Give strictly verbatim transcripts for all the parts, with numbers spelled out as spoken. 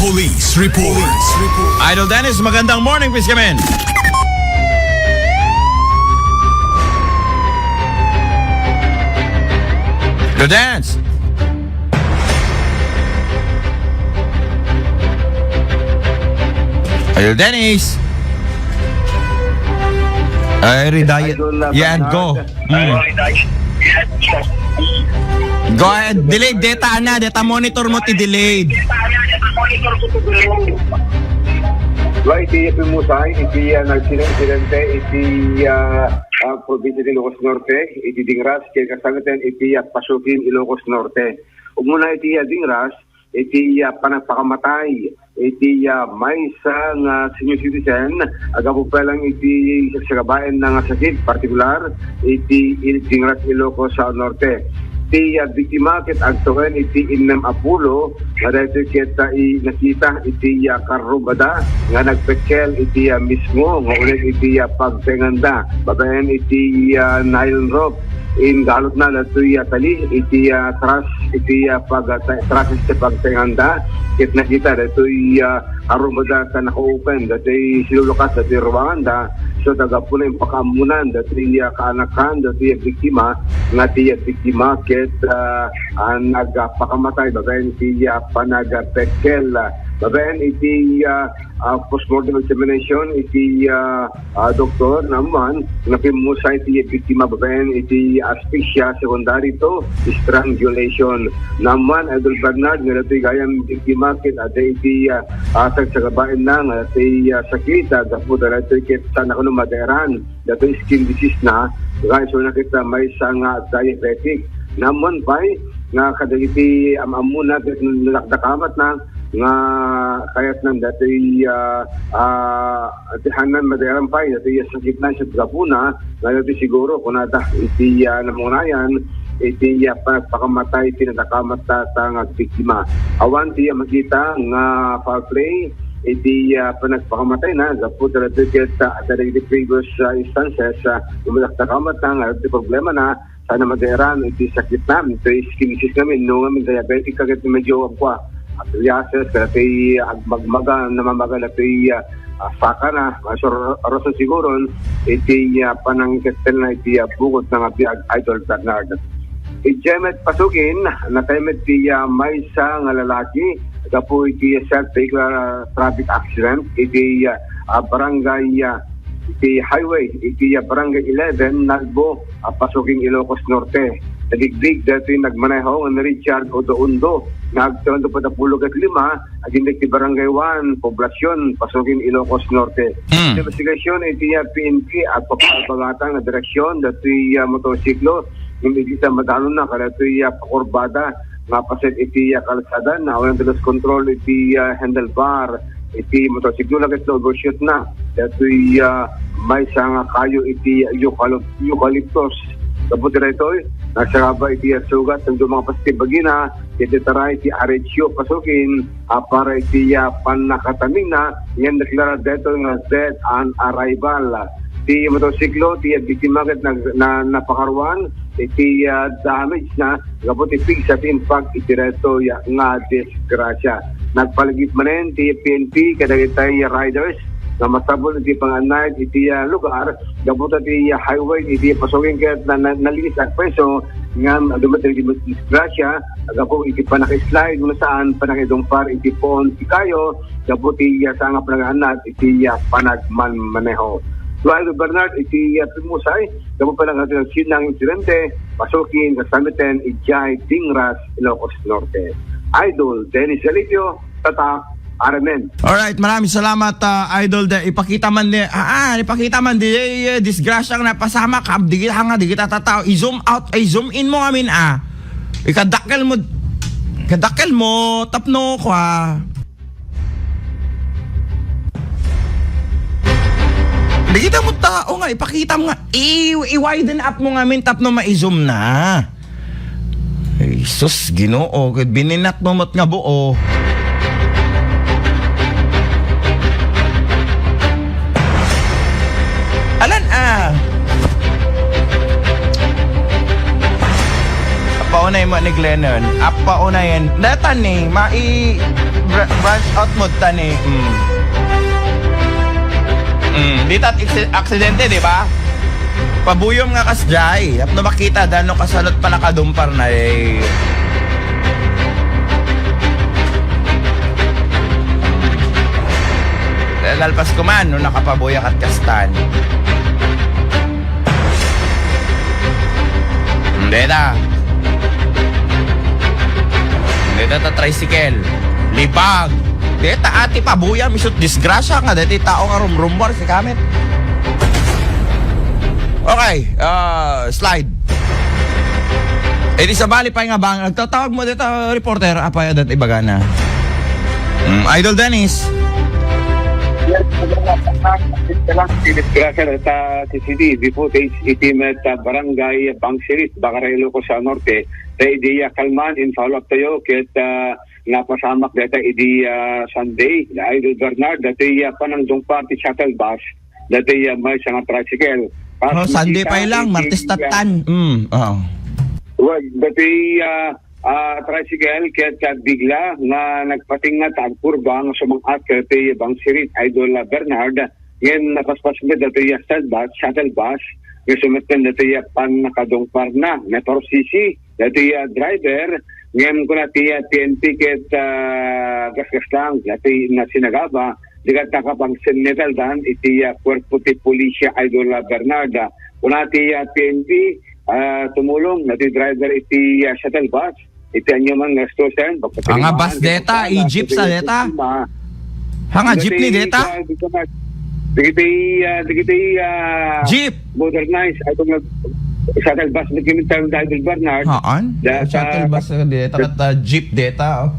Police report. Idol Dennis, magandang morning. Please come in. Idol Dennis. Idol Dennis. Ay, redayet. Idol, uh, Yan, Bernard. Go. Mm. Go ahead. Delayed data, ana. Data monitor mo ti delayed. Wa iti pimusay, iti, ah, nagsinan-, insidente, iti, ah, ah, probinsya ti Ilocos Norte, iti Dingras, ken kasangiten, iti, ah, Pasukin, Ilocos Norte. Umuna iti, ah, Dingras, iti, ah, panagpakamatay iti, ah, maysa nga senior citizen, a gapu pay lang iti sagsagabaenna nga sakit, partikular iti Il-, Dingras, Ilocos, ah, Norte. Ti, ah, biktima ket agtawen iti innem a pulo, nga daytoy ket, ah, i-, nakita iti, ah, karrubada nga nagpekkel iti, ah, mismo nga uneg iti, ah, pagtenganda babaen iti, ah, nylon rope. Inggalotna datoy, ah, tali iti, ah, tras iti, ah, pag-, ah, tras iti pagtenganda. Ket nakita datoy, ah, arumbada ta nakaupen datoy silulukas datoy ruanganda. So, ta gapu na impakaammunan datoy, ah, kaanakan datoy, ah, biktima, nga ti, ah, biktima ket, ah, ah, nagpakamatay babaen ti, ah, panagpekkel, ah, babaen iti, ah, ah, postmortem examination iti, ah, ah, doktor, naammuan nga pimmusay ti biktima babaen iti asphyxia secondary to strangulation. Naammuan, Idol Bernard, nga datoy gayam biktima ket adda iti, ah, ah, sagsagabaenna nga datoy, ah, sakit, ah, gapu daytoy ket saan a kano madaeran datoy skin disease na, nga isuna ket, ah, maysa nga diabetic. Naammuan pay nga kadagiti am-ammona ket nadakdakamatna nga kayatnan datoy, ah, ah, ti haanna madaeran pay datoy sakitna, ket gapuna nga datoy siguro kunada iti, ah, nangunayan iti, ah, panagpakamatay ti nadakamatta nga biktima. Awan ti, ah, makita nga foul play iti, ah, panagpakamatayna gapu daytoy ket, ah, adda dagiti previous, ah, instances, ah, nga madakdakamatna nga datoy problemana, saan a madaeran iti sakitna. Iti skin disease ngamin, no, ngamin diabetic ka ket medyo agkua, ah, psoriasis, kadatoy, ah, agmagmaga, namamaga datoy, ah, ah, sakana, ah, so, rason siguro iti, ah, panangikettelna iti, ah, bukod nga biag, Idol Bernard. Idiay met Pasukin, natay met ti, ah, maysa nga lalaki gapu iti self-vehicular, ah, traffic accident iti, ah, ah, barangay, ah, iti highway, iti, ah, Barangay eleven, Nagbo, ah, Pasukin, Ilocos Norte. Nadigdig daytoy nagmaneho nga ni Richard Odoondo, nga agtawen ti uppat a pulo ket lima, agingga iti Barangay one, Poblacion, Pasukin, Ilocos Norte. Hmm. Investigasyon iti, ah, P N P, agpapabagatan nga direksyon daytoy, ah, motorsiklo, ngem idi ta madanonna kadaytoy, ah, pakurbada nga paset iti, ah, kalsada, naawnan ti loss control iti, ah, handlebar iti motorsiklo ket na-overshoot na daytoy, ah, maysa nga kayo iti eucalip-, eucalyptus. Gapu daytoy, nagsagaba iti, ah, sugat, ken dumangpas ti bagina, iti taray ti Arezzo Pasukin, ah, para iti, ah, pannakatamingna, ngem deklarada daytoy nga dead on arrival. Ti motorsiklo, ti biktima ket nag-, na-, napakaruan iti, ah, damage na gapu ti pigsa ti impact iti daytoy nga disgrasya. Nagpalagip manen ti P N P kadagiti riders nga masapul iti pangannayen iti, ah, lugar gapu ta ti, ah, highway iti Pasukin ket na-, na-, naliis a preso ngem dumteng ti disgrasya gapu iti pannaka-slide wenno saan pannakaidungpar iti puon ti kayo gapu ti, ah, saan nga panagannat iti, ah, panagmanmaneho. Duay Bernard iti, ah, pimusay gapu pay lang iti sinang insidente, Pasukin, Kasamiten, idiay Dingras, Ilocos Norte. Idol Dennis Galipio, Tatak, R M N. Alright, maraming salamat, ah, Idol. De, ipakita man di, ah, ah, ipakita man di, eh, eh, disgrasya nga napasamak, ah, di kita nga, di kita tataw. I-zoom out, i-zoom in mo amin, ah. Ikadakkel mo, kadakkel mo, tapno ko, ah. Di kita mo tao nga, ipakita mo nga, i-, i-widen up mo nga amin, tapno ma-zoom na. Ay, sus, Ginoo, ket bininat mo met nga buo. Alan, ah. Apaunay mo ni Glennon. Apaunayan. Datan ni, mai-, bra-, Branch out mo ta ni, mm. Mm, dita aksidente, di ba? Pabuyom nga kasdiay. Tapno makita, dano kasalot pa nakadumpar na, eh. Lalpas ko man, no nakapabuya kat kastan. Deta. Deta ta tricycle. Libag. Deta ati pabuya, misut disgrasya nga deti tao nga rumrumwar si Kamet. Okay, ah, slide. Eh, di sabali pa nga bang, nagtatawag mo deta, reporter, apay adat ibagana. Mm, Idol Dennis. Gracias, ta C C T V footage iti met, ah, Barangay Bangsirit, Bacarailo, Ilocos Norte. Ta idi, ah, kalman, in follow-up tayo, ket, ah, napasamak deta idi, ah, Sunday, Idol Bernard, dati, ah, panangdungpar ti shuttle bus, dati, ah, maysa nga tricycle. Kas Oh, Sunday makita pa lang, iti, Martes ah, tattan. Mm, oo. Well, dati, ah, ah, tricycle, ket, ah, bigla nga nagpatingnga ta agkurba nga sumang-at ket ti Bangsirit, Idol, ah, Bernard, ngem napaspas met datoy a shuttle bus, shuttle bus, nga sumetten datoy a pannakadungparna, napasisi datoy a driver, ngem kuna ti, ah, P N P ket, ah, gasgas lang, datoy nasinagaba, di ket nakapagsenmetaldan iti, ah, kuerpo ti pulisya, Idol, ah, Bernard. Kuna ti, ah, P N P, ah, tumulong datoy driver iti, ah, shuttle bus, iti aniaman nga gastusen, Anga bus deta, i-jeep sa deta? Anga jeepney deta? Dagiti, ah, dagiti, ah, Jeep. Modernized, ay, kung nag-, shuttle bus, nagkimintan ng Idol Bernard. Haan? Da-, Shuttle da-, bus, eh, deta, da-, kat, ah, jeep deta, oh.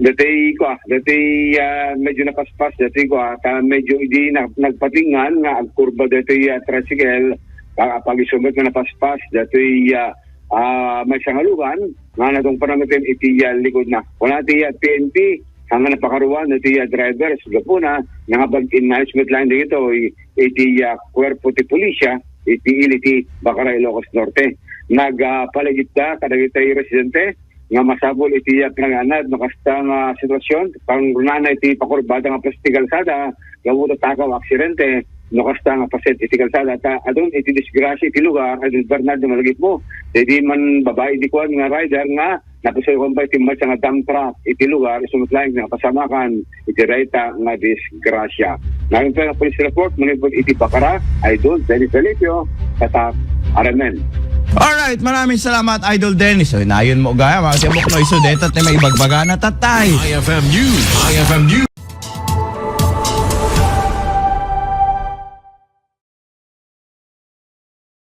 Dati ko, ah, dati, ah, medyo napaspas, dati ko, ah, ta medyo idi na-, nagpatingan nga agkurba dati, ah, tricycle, ah, pag-isumet nga napaspas, dati, ah, ah, maysa nga lugan, nga nadungpanan met iti, ah, likod na. Kuna ti, ah, P N P, nga napakaruan iti, ah, driver, sa gapuna, nga pag-inayos met lang dito, i-, iti, ah, kuerpo ti pulisya, iti ili ti Bacarailo, Ilocos Norte. Nag, ah, palagipda kadagiti residente, nga masapul iti, ah, pananganad no kasta nga sitwasyon, pangrunana iti pakurbada nga pasti kalsada, gapu ta takaw aksidente, no kasta nga paset iti kalsada, ta adun iti disgrasya iti lugar, Idol Bernard, malagip mo. Daydi man babae di kuan nga rider nga napasayawan pa iti maysa nga dump truck iti lugar, isu met laeng nga pasamakan iti dayta nga disgrasya. Ngayon pa nga police report, manipod iti Bacara, Idol Dennis Felicio, Tatak, Aramen. Alright, maraming salamat, Idol Dennis. Oy, nayon mo gaya, mga tiyemok no isu, deta ti may ibagbagana, tatay. I F M News. I F M News.